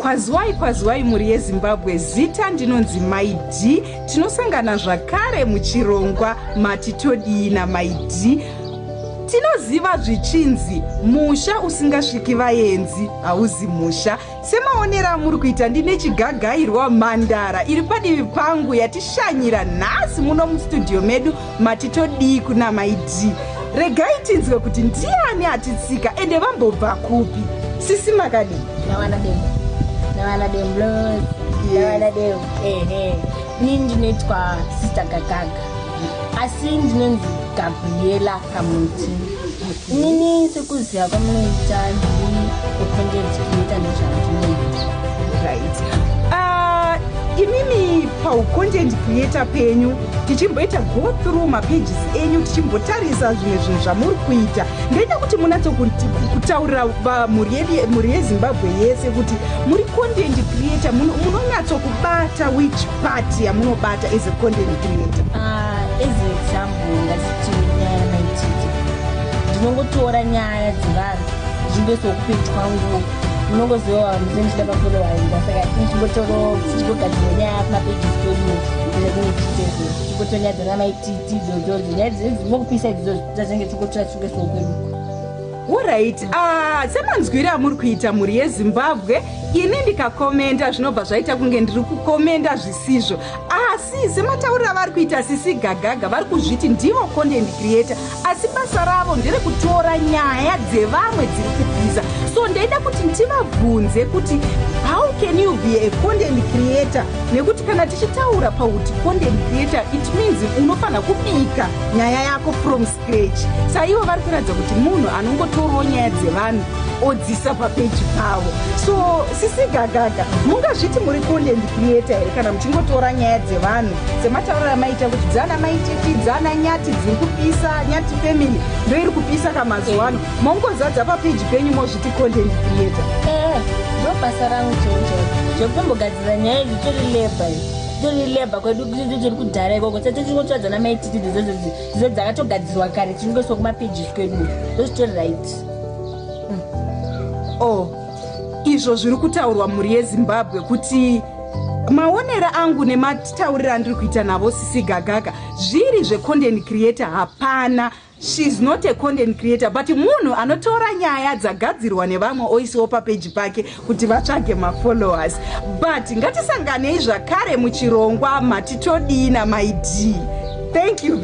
Kwaziwai, kwaziwai mhuri yeZimbabwe. Zita ndinonzi Mai D. Tinosangana zvakare muchirongwa Mati Todii naMai D. Tinoziva zvichinzi musha usingasviki vaenzi hauzi musha. Semaonero amuri kuita ndine chigagairwa mhandara iri padivi pangu yatishanyira nhasi muno mustudio medu Mati Todii kuna Mai D. Regai tinzwe kuti ndiani atitsika ende vambobva kupi. Sisi makadii? Nawana demo. Nawana demo bros. Nawana demo. Ehe. Ini ndinoitwa Sister Gagaga. Asi ndinonzi Gabriela Kamuti. Inini sekuziva kwamunoita ndiri content creator, ndozvandinoita. Right. Imimi paucontent creator penyu, tichimboita go through mapages enyu, tichimbotarisa zvimwe zvinhu zvamuri kuita, ndoida kuti munatso kutaurira mhuri yedu, mhuri yeZimbabwe yese, kuti muri content creator, munonyatsokubata which part yamunobata as a content creator? As example, ngatiti nyaya yamaititi, ndinongotora nyaya dzevanhu ndichingoisawo kupage kwangu. Munongoziva muze ndichida mafollowers, saka tichingotoro tichingogadzira nyaya kumapages kwedu. Zvatinenge tichitezo tichingotora nyaya dzana Maititi idzodzo, nyaya dzinongopisa idzodzo, dzatinenge tichingotora tichingoisawo kwedu. Alright, semanzwiro amuri kuita, mhuri yeZimbabwe, ini ndikakomenda zvinobva zvaita kunge ndiri kukomenda zvisizvo, asi sematauriro avari kuita Sisi Gagaga, vari kuzviti ndivo content creator, asi basa ravo nderekutora nyaya dzevamwe dziri kupisa. So ndaida kuti ndivabvunze kuti how can you be a content creator, nekuti kana tichitaura pakuti content creator, it means unofanira kubika nyaya yako from scratch. Saivo vari kuratidza kuti munhu anongotorawo nyaya dzevanhu odzisa papeji pavo. So Sisi Gagaga, mungazviti muri content creator here kana muchingotora nyaya dzevanhu sematauriro amaita kuti dzana Maititi, dzana Nyati dziri kupisa, Nyati family ndo iri kupisa kamazuva ano, mongozadza papeji penyu mozviti content creator? Ndo basa rangu chairo chairo, zvekutombogadzira nyaya idzi. Tori labour, tori labour kwedu, tiri kudhara ikoko. Tatichingotora dzana Maititi idzodzo, dzidzo dzakatogadzirwa kare, tichingoiswa kumapages kwedu, ndozvitori right. Oh, izvo zviri kutaurwa, mhuri yeZimbabwe, kuti maonero angu nematauriro andiri kuita navo Sisi Gagaga, zviri zvecontent creator hapana. She's not a content creator, but munhu anotora nyaya dzagadzirwa nevamwe oisiwo papeji pake kuti vatsvage mafollowers. But ngatisanganei zvakare muchirongwa Mati Todii naMai D. Thank you.